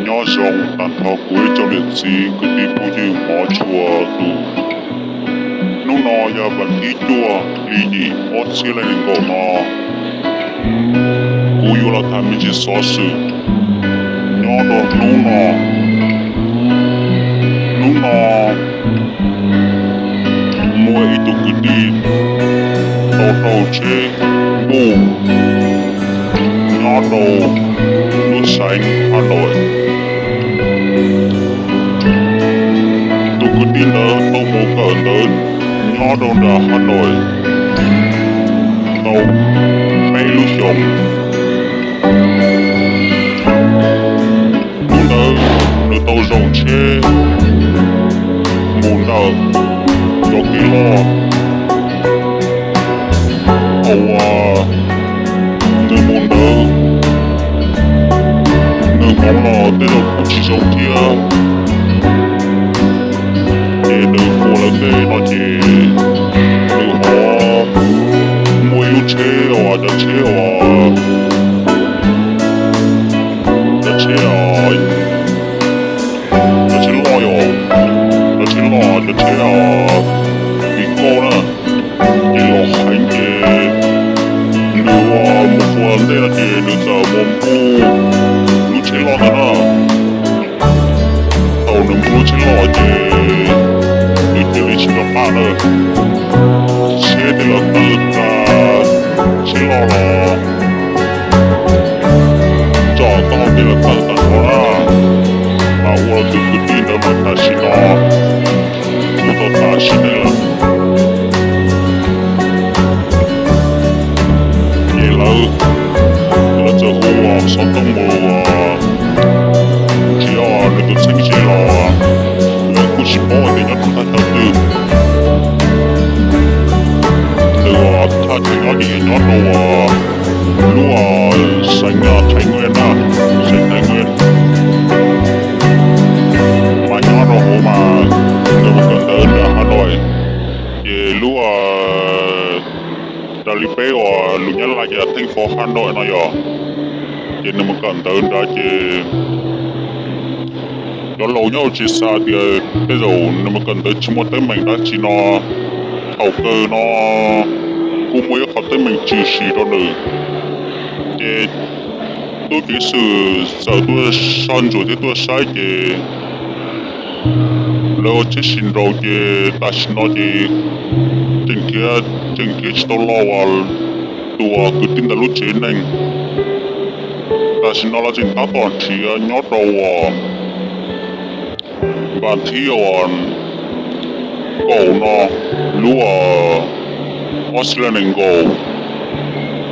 Nyob zoo tag nrho kuv ib tsoom niam txiv kwv tij phooj ywg hmov tshua tus. Hnub no yog vas thib cuaj hli yim ob txhiab leej nees nkaum no, kuv yuav los tham me ntsis xov xwm nyob rau hnub no. Hnub no muaj ib tug kwv tij tau raug tsheb npuj nyob rau lub xeev Hà Nội. Tus kwv tij ntawd tau mus kawm ntawv nyob rau nram Hà Nội tau peb lub xyoos. Hnub ntawd nws tau zaum tsheb mus ntawm cov kev loj. Thaum uas nws mus ntawd, nws hmoov los tej zaum kuj tsis zoo thiab. Ces nws mus lawm tej no ces nws ho muaj ib lub tsheb uas cov tsheb uas cov tsheb, cov tsheb loj yom, cov tsheb loj, cov tsheb kim kauj na, ces los heev ces nws mus ua ntej no ces nws txawm mus npuj lub tsheb loj ntawd na. Thaum nws npuj lub tsheb loj ces nws cia li tsis nco qab lawm, tsheb tej los tawg tas, tsheb loj los tsom tau tej los tawg tas nrho na. Mas ua tus kwv tij ntawd mas tam sim no kuj tau tas sim neej lawm. Ces lawv, lawv txawm hu xov tooj mus nrhiav nws tus txheeb ze los lawv kuj tsis paub tias nyob rau thaj chaw twg. Nws thaj chaw nyob ces nyob rau lub xeev Thái Nguyên na, xeev Thái Nguyên. Mas nyob rau hauv mas nws mus kawm ntawv nram Hà Nội, ces lub, raws li peb uas lus Nyab Laj ces thành phố Hà Nội no yog, ces nws mus kawm ntawv nrad ces cov laus nyob hauv tsev xav tias tej zaum nws mus kawm ntawv tsis muaj teeb meem dab tsi no, thaum kawg no kuj muaj ib qhov teeb meem tshwm sim rau nws. Ces tub ceev xwm txawm tuaj soj ntsuam thiab tuaj saib ces lawv ua tsheb sib nraus ces tam sim no ces tseem nrhiav, tseem nrhiav tsis tau los uas tus kwv tij ntawd lub tsev neeg. Tam sim no lawv tseem tab tom nrhiav nyob rau uas vas thib uas kaum no, lub uas ob txhiab leej nees nkaum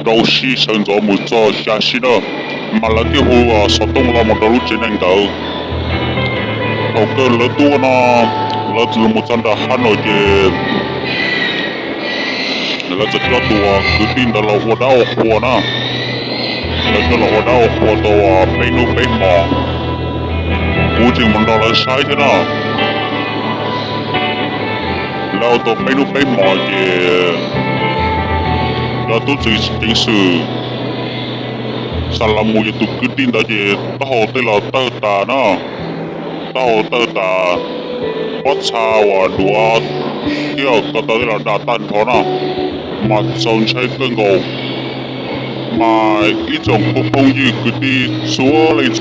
rau xyoo sawv ntxov mus txog xya xyoo na, mas lawv thiaj hu xov tooj los mus rau lub tsev neeg ntawd. Thaum kawg lawv tuaj no, lawv mus txog nram Hà Nội ces lawv txawm coj tus kwv tij ntawd los ua dab ua qhua na. Lawv coj los ua dab ua qhua tau peb hnub peb hmo. Kuv tseem mus nrog lawv saib thiab na. Lawv ua tau peb hnub peb hmo ces cov tub ceev xwm xa los mus ces tus kwv tij ntawd ces taub hau tej los tawg tas na. Taub hau tawg tas, pob txha uas duav thiab ko taw tej los dam tag nrho na, mas txaus ntshai kawg nkaus. Mas ib tsoom phooj ywg kwv tij txhua leej,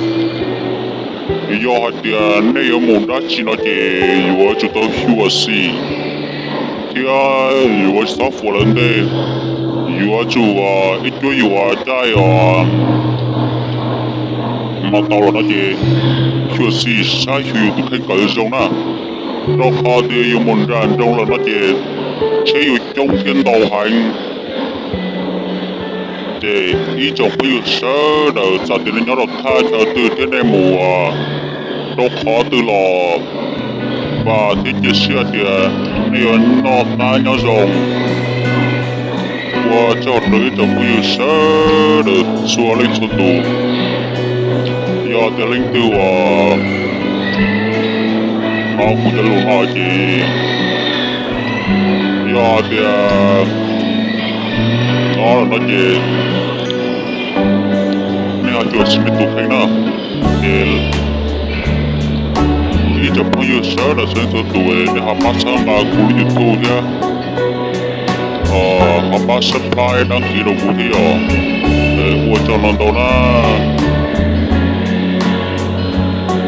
yog hais tias nej yuav mus dab tsi no ces yuav tsum tau xyuam xim thiab yuav tsis txhob fuam lawv ntej. Yuav tsum ib cuab yuav caij os mas tau los no ces xyuam xim saib xyuas yus tus kheej kom zoo na, rau qhov tias yus mus nram nroog lawm no ces tsheb yuav coob thiab ntau heev. Ces ib tsoom phooj ywg sawv daws, txawm tias nej nyob rau thaj chaw twg thiab nej mus rau qhov twg los, vam thiab cia siab hais tias nej yuav noj qab nyob zoo. Ua tsaug rau ib tsoom phooj ywg sawv daws txhua leej txhua tus. Yog tias leej twg uas hnov kuv cov lus no ces, yog tias hnov lawm no ces nej ho xyuam xim nej tus kheej na. Ces Cov phooj ywg sawv daws txhua leej txhua tus, nej ho pab txhawb nqa kuv lub YouTube thiab, ho pab subscribe, đăng ký rau kuv thiab yom. Ua tsaug ntau ntau na.